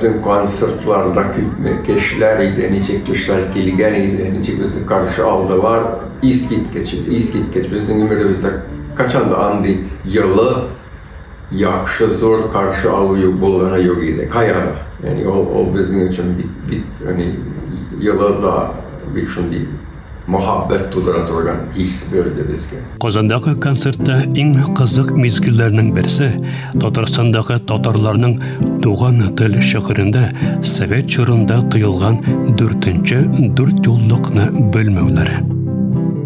бөтен концертларда күпме кешеләр иде, ничек кешеләр килгән иде, ничек безне каршы алдылар, искиткеч иде, искиткеч. Безнең гомеребездә качан да андый елы, яхшы, зур каршы алу юк булганы юк иде. Кая да. Ягъни ул, ул безнең өчен бик, бик, ягъни елы да бик шундый Мәхәббәт тудыра торган хис бирде безгә. Казандагы концертта иң кызык мизгелләрнең берсе Татарстандагы татарларның Туган тел шигырендә совет чорында тыелган дүртенче дүртьюллыкны белмәүләре.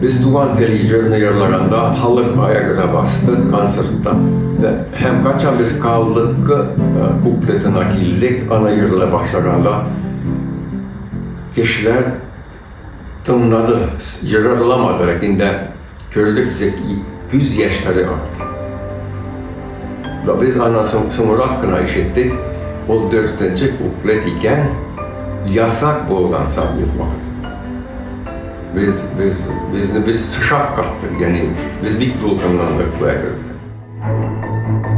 Без Туган тел җырны җырлаганда халык аягына басты концертта. Һәм кайчан без Калдыкы куплетына килдек, аны җырлый башлаганда кешеләр Тыңлады, җырламады, ләкин дә күрдек, күз яшьләре акты. Вә без аннан соң соңрак кына ишеттек, ул дүртенче куплет икән, ясак булган совет вакытында. Без, без, безне без шаккаттык, ягъни без бик дулкынландык бу әйбер белән.